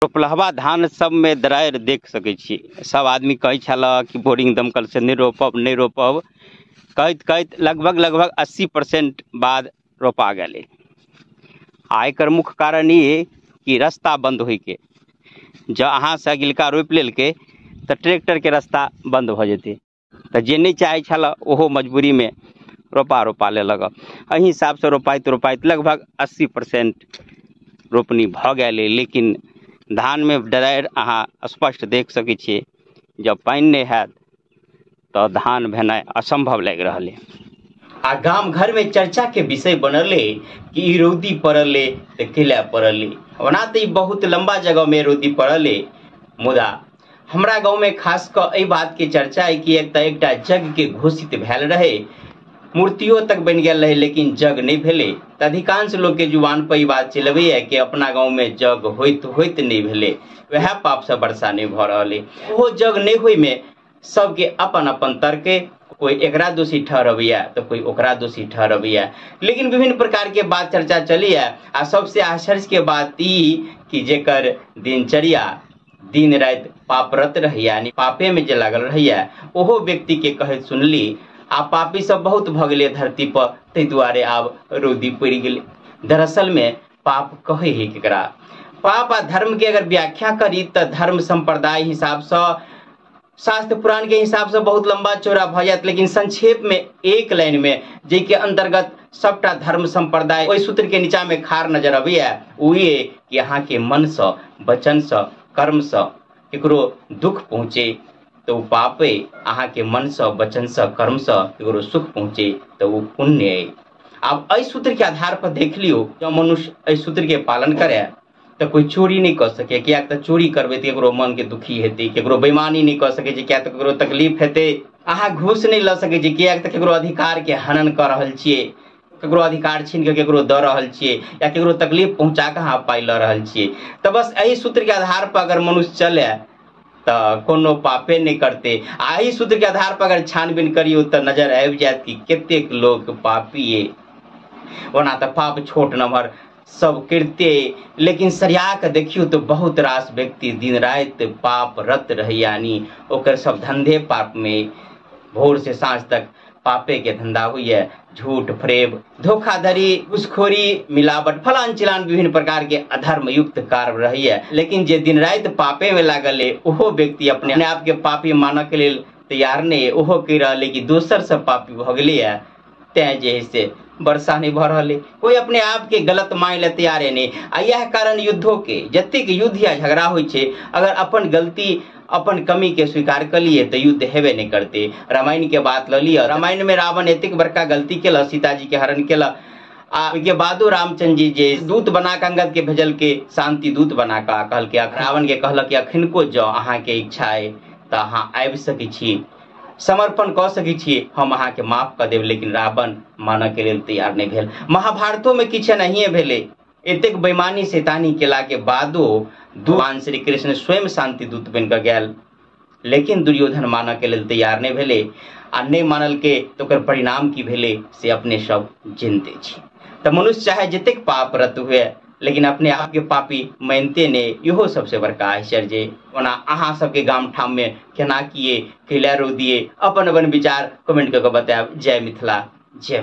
रोपलहबा धान सबमे दरारि देख सकै छी। सब आदमी कहै छल कि बोरिंग दमकल से नहि रोपब नहि रोपब, कहैत कहैत लगभग लगभग 80% बाद रोपा गेलै। आ एकर मुख्य कारण ई कि रास्ता बंद होइके, जँ अहाँसँ अगिलका रोपि लेलकै तऽ ट्रैक्टरके रास्ता बंद भऽ जेतै, तऽ जे नहि चाहै छल ओहो मजबूरीमे रोपा रोपा लेलक। एहि हिसाबसँ रोपाइत रोपाइत लगभग 80% रोपनी भऽ गेलै। लेकिन धानमे दरारि अहाँ स्पष्ट देख सकै छियै, जँ पानि नहि हैत तऽ धान भेनाइ असम्भव लागि रहल अइ। आ गाम घरमे चर्चाके विषय बनल अइ कि ई रौदी पड़ल अइ तऽ कैला पड़ल अइ। ओना तऽ ई बहुत लम्बा जगहमे रौदी पड़ल अइ, मुदा हमरा गाँवमे खास कऽ एहि बातके चर्चा अइ कि एक तऽ एकटा यज्ञके घोषित भेल रहै, मूर्तियो तक बनि गेल रहै, लेकिन यज्ञ नहि भेलै। तऽ अधिकांश लोकके जुबान पर ई बात चलबैए कि अपना गाँवमे यज्ञ होइत होइत नहि भेलै, वएह पापसँ वर्षा नहि भऽ रहल अइ। ओहो यज्ञ नहि होइमे सबके अपन अपन तर्क, कोई एकरा दोषी ठहरबैया तऽ कोई ओकरा दोषी ठहरबैया, लेकिन विभिन्न प्रकार के बात चर्चा चलैया। आ सबसे आश्चर्य के बात ई कि जेकर दिनचर्या दिन राति पापरत रहैया, यानी पापे में जे लागल रहैया, ओहो व्यक्ति के कहैत सुनली आ पापी सब बहुत भऽ गेलै धरती पर, ताहि दुआरे आब रौदी पड़ि गेलै। दरअसल में पाप कहै है केकरा? पाप आ धर्म के अगर व्याख्या करी तऽ धर्म संप्रदाय हिसाबसँ, शास्त्र पुराण के हिसाबसँ बहुत लंबा चौड़ा भऽ जायत, लेकिन संक्षेप में एक लाइन में जाहिके अंतर्गत सबटा धर्म संप्रदाय ओहि सूत्र के नीचा में खार नजर अबैया, ओ ये कि अहाँके मनसँ, वचनसँ, कर्मसँ केकरो दुख पहुँचे तऽ ओ पाप अइ, अहाँके मनसँ, वचनसँ, कर्मसँ केकरो सुख पहुँचे तऽ ओ पुण्य अइ। आब एहि सूत्र के आधार पर देख लियौ, जँ मनुष्य एहि सूत्र के पालन करे तऽ कोइ चोरी नहि कऽ सकैए, किएक तऽ चोरी करबै तऽ केकरो मनके दुखी हेतै, केकरो बेईमानी नहि कऽ सकै छै, किएक तऽ केकरो तकलीफ हेतै, अहाँ घूस नहि लऽ सकै छी, किएक तऽ केकरो अधिकारके हनन कऽ रहल छियै, केकरो अधिकार छीन कऽ केकरो दऽ रहल छियै, या केकरो तकलीफ पहुँचा कऽ अहाँ पाइ लऽ रहल छियै। तऽ बस एहि सूत्रके आधार पर अगर मनुष्य चले तऽ कोनो पापे नहि करतै। आ एहि सूत्रके आधार पर अगर छानबीन करियौ तऽ नजर आबि जायत कि कतेक लोक पापी अइ। ओना तऽ पाप छोट नम्हर सब करिते, लेकिन सरिया कऽ देखियौ तऽ बहुत रास व्यक्ति दिन राति पापरत रहैया, यानी ओकर सब धंधे पाप में, भोर से साँझ तक पापे के धंधा होइए, झूठ, फरेब, धोखाधड़ी, घूसखोरी, मिलावट, फलान चिलान विभिन्न प्रकार के अधर्म युक्त कार्य रहैया। लेकिन जे दिन राति पापे में लागल अइ ओहो व्यक्ति अपने आप के पापी मानऽ के लेल तैयार नहि अइ, ओहो कहि रहल अइ कि दोसर सब पापी भऽ गेलैया तैं जे है से वर्षा नहीं भऽ रहल है। कोई अपने आप के गलत मान ले तैयार नहीं। आ यह कारण युद्धों के जतेक युद्ध या झगड़ा होइ छै, अगर अपन गलती अपन कमी के स्वीकार कर लिए तो युद्ध हेबे नहीं करते। रामायण के बात ल लिअ, रामायण में रावण एतेक बड़का गलती केलक, सीता जी के हरण केलक, आ ओहिके बादो रामचंद्र जी जे दूत बना कऽ अंगद के भेजलकै, शांति दूत बना कऽ कहलकै, रावण के कहलक कि अखनको जँ अहाँके इच्छा अइ तऽ अहाँ आबि सकै छी, समर्पण कऽ सकै छी, हम अहाँके माफ कऽ देब। लेकिन रावण मानऽ के लेल तैयार नहि भेल। महाभारतो में किछु एनाहिए भेलै, एतेक बेईमानी शैतानी केला के बादो भगवान श्री कृष्ण स्वयं शांति दूत बनि कऽ गेल, लेकिन दुर्योधन मानऽ के लेल तैयार नहि भेलै। आ नहि मानलकै तऽ ओकर परिणाम की भेलै से अपने सब चिन्ते छी। तऽ मनुष्य चाहे जतेक पापरत हुए, लेकिन अपने आप के पापी मानिते नहि, इहो सबसे बड़का आश्चर्य। ओना अहाँ सबके गाम ठाम में केना किए कैला रौदिए, अपन अपन विचार कमेंट कऽ के बतायब। जय मिथिला, जय।